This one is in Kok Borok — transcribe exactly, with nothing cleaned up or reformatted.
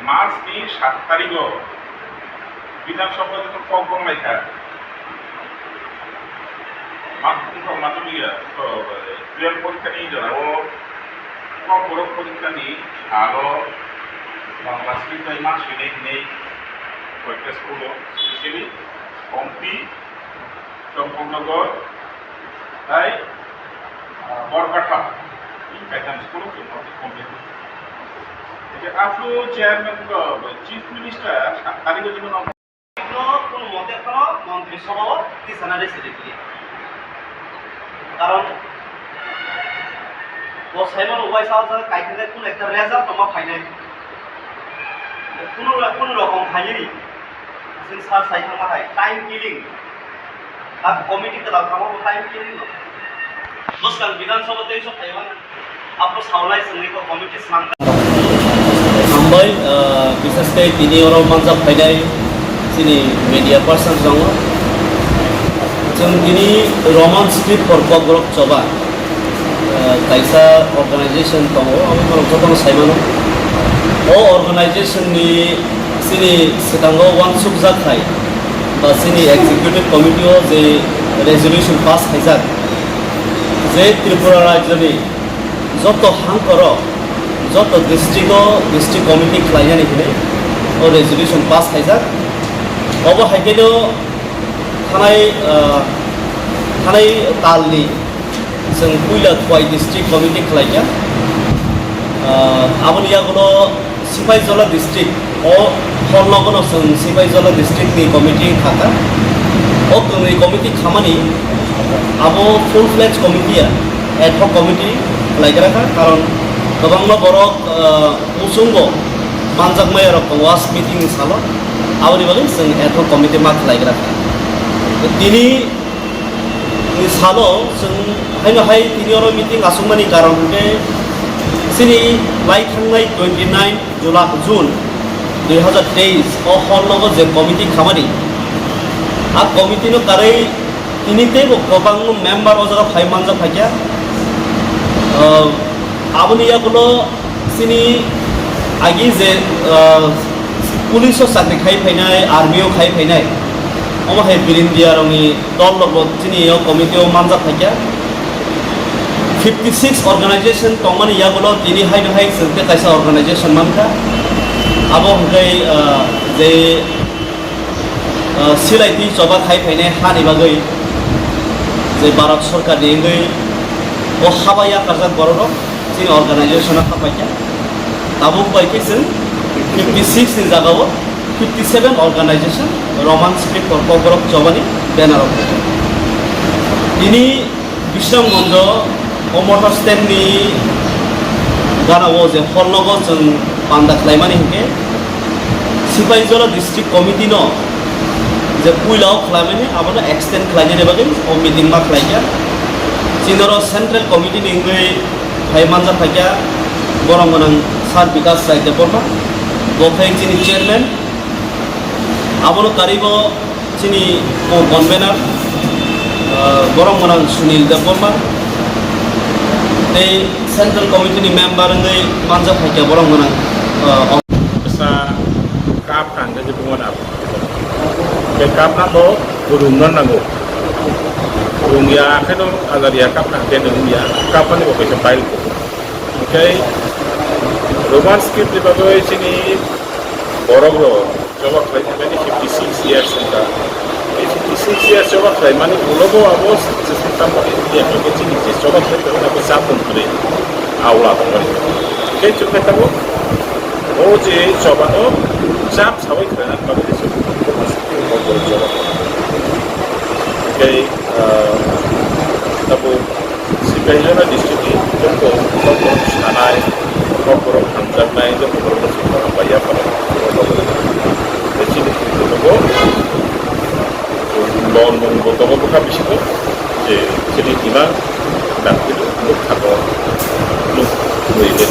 March ni saat tarikh o Bidhan Sabha joto kok gom lai kha. Mat-, wngkha madhyamik ya, to, twelve porikha ni jora o kok borok porikha ni salo Bangla script bai ma swinai hinwi koyekta school o, specially Ompi, Champaknagar, tai, ah, Borkatham, ini kaitam school o chwng complete. Jadi, after chairman ko, Chief Minister, saat tarikh o jono no, kono mote kono montri sabha o tisana resi rikli. Karon bo saimano uaisa o jaga kaithaknai, kunu ekta result tongma phainai. Kunu, kunu rokom khainani. Chwng sir sai thangma hai, time killing. Dak committee kwtal thangma bo time killing no. Bwskang Bidhan Sabha tei sok thaiman. Abo saulai chwngni bo committee swnam. Hambai, ah, bishesh khe tini oro manjak phainai chini media person tongo. Chwng tini Roman script for Kokborok choba, ah, kaisa organization tongo, abo borok jotono sai mano. O organization ni chini swkango uansukjak hai ba chini executive committee o je resolution pass khaijak, je Tripura rajyoni joto hangkoro, joto district o district committee khlainani hinwi o resolution pass khaijak. Obo hai khe no thanai, ah, thanai talni chwng puila Khowai district committee khlaikha. Ah, aboni yagulo Sipaijala district, o hornogono chwng Sipaijala district ni committee wngkha kha. O chwngni committee khamani abo full fledged committee ya, ad hoc committee khlaigra kha, karon kwbangma borok, ah, muchungo manjakmaya rok tongo, was meeting ni salo, aboni bagwi chwng ad hoc committee ma khlaigra kha. Tini ni salo chwng haino hai tini oro meeting aswkmani karon hwnkhe chini lai thangnai twenty nine July, June dui hazar teis o hor nogo je committee khamani, a committee no karwi tini teibo kwbangma member o jaga phai manjak phaikha. Ah, aboni yagulo chini agi je, ah, police o chakri khai phainai, army o khai phainai, omo hai Birindiya rokni dol rokbo chini o committee o manjak phaikha. Fifty six organization tongmani yagulo tini haino hai chwng tei kaisa organization mankha. Abo hwnkhe, ah, je, ah, silai twi choba khai phainai hani bagwi je Bharat Sarkar ni wngwi o haba yakarjak borok rok chini organization o hapaikha. Tabuk bai khe chwng fifty six ni jaga o fifty seven organization Roman script o Kokborok chobani banner o. Tini Bisramganj o Motor Stand ni gana o je hor nogo chwng panda khlaimani hinkhe Sipaijala District Committee no je puila o khlaimani abono extend khlainani bagwi o meeting ma khlaikha. Chini oro Central Committee ni wngwi phai manjak phaikha borok gwnang Sir Bikash Rai Debbarma, bo khe chini chairman, abono karwi bo chini co-convener, ah, borok gwnang Sunil Debbarma tei Central Committee ni member wngwi manjak phaikha borok gwnang, ah, Bwsa cup tangwi je bumano. Tei cup no bo rwngna nango. Rwngya khe no ajar ya cup tang khe rwngya. Cup ani bo kaisa pile. Tei Roman script ni bagwi chini borok rok choba khlai mani fifty six years wngkha. Tei fifty six years choba khlai mani ulo bo abo se, se, se, tamo ni ya khe chini je choba khlai tongmani abo chapon kwrwi aula tongmani. Tei chukhe tabuk o je choba no chap sawi khlaina bagwi se Roman script ni borok choba. Tei, ah, tabuk Sipaijala district ni joto borok sanai, borok hamjaknai, joto borok songkha bai yapharwi. Tei chini jotobo lon mung bo tongo bwkha bisingo je chini hima dakti nuk thango nuk twi de.